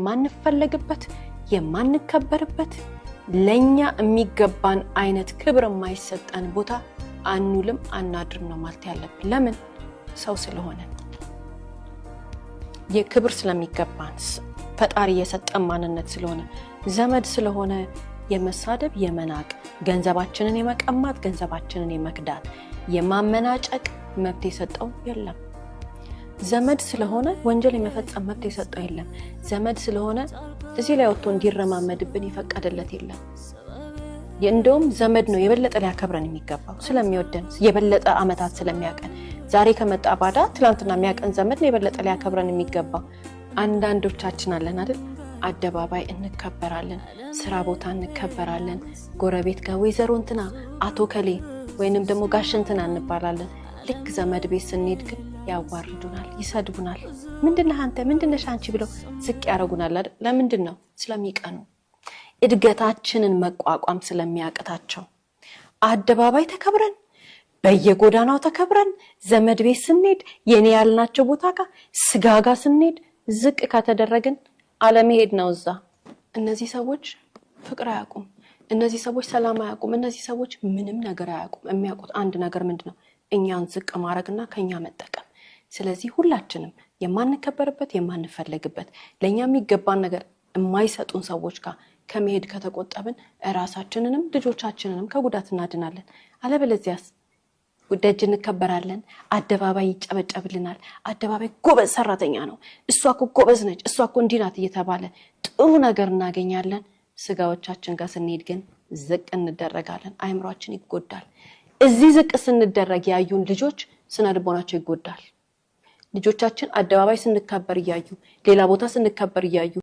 የማንፈለግበት፣ የማንከበርበት፣ ለእኛ የሚገባን አይነት ክብር የማይሰጠን ቦታ አንውልም አናድርም ነው ማለት ያለብን። ለምን? ሰው ስለሆነ፣ የክብር ስለሚገባን፣ ፈጣሪ የሰጠን ማንነት ስለሆነ። ዘመድ ስለሆነ የመሳደብ፣ የመናቅ፣ ገንዘባችንን የመቀማት፣ ገንዘባችንን የመክዳት፣ የማመናጨቅ መብት የሰጠው የለም። ዘመድ ስለሆነ ወንጀል የመፈጸም መብት የሰጠው የለም። ዘመድ ስለሆነ እዚህ ላይ ወጥቶ እንዲረማመድብን የፈቀደለት የለም። እንደውም ዘመድ ነው የበለጠ ሊያከብረን የሚገባው፣ ስለሚወደን፣ የበለጠ ዓመታት ስለሚያቀን። ዛሬ ከመጣ ባዳ ትላንትና የሚያቀን ዘመድ ነው የበለጠ ሊያከብረን የሚገባው። አንዳንዶቻችን አለን አይደል? አደባባይ እንከበራለን፣ ስራ ቦታ እንከበራለን፣ ጎረቤት ጋር ወይዘሮ እንትና፣ አቶ ከሌ ወይንም ደግሞ ጋሽ እንትና እንባላለን። ልክ ዘመድ ቤት ስንሄድ ግን ያዋርዱናል፣ ይሰድቡናል። ምንድነህ አንተ፣ ምንድነሽ አንቺ ብለው ዝቅ ያደርጉናል አይደል? ለምንድን ነው? ስለሚቀኑ፣ እድገታችንን መቋቋም ስለሚያቅታቸው። አደባባይ ተከብረን፣ በየጎዳናው ተከብረን፣ ዘመድ ቤት ስንሄድ፣ የኔ ያልናቸው ቦታ ጋር፣ ስጋ ጋር ስንሄድ ዝቅ ከተደረግን አለመሄድ ነው እዛ። እነዚህ ሰዎች ፍቅር አያውቁም። እነዚህ ሰዎች ሰላም አያውቁም። እነዚህ ሰዎች ምንም ነገር አያውቁም። የሚያውቁት አንድ ነገር ምንድን ነው? እኛን ዝቅ ማድረግና ከኛ መጠቀም። ስለዚህ ሁላችንም የማንከበርበት፣ የማንፈለግበት፣ ለእኛ የሚገባን ነገር የማይሰጡን ሰዎች ጋር ከመሄድ ከተቆጠብን እራሳችንንም ልጆቻችንንም ከጉዳት እናድናለን። አለበለዚያስ ደጅ እንከበራለን፣ አደባባይ ይጨበጨብልናል። አደባባይ ጎበዝ ሰራተኛ ነው፣ እሷ እኮ ጎበዝ ነች፣ እሷ እኮ እንዲህ ናት እየተባለ ጥሩ ነገር እናገኛለን። ስጋዎቻችን ጋር ስንሄድ ግን ዝቅ እንደረጋለን። አይምሯችን ይጎዳል። እዚህ ዝቅ ስንደረግ ያዩን ልጆች ስነ ልቦናቸው ይጎዳል። ልጆቻችን አደባባይ ስንከበር እያዩ፣ ሌላ ቦታ ስንከበር እያዩ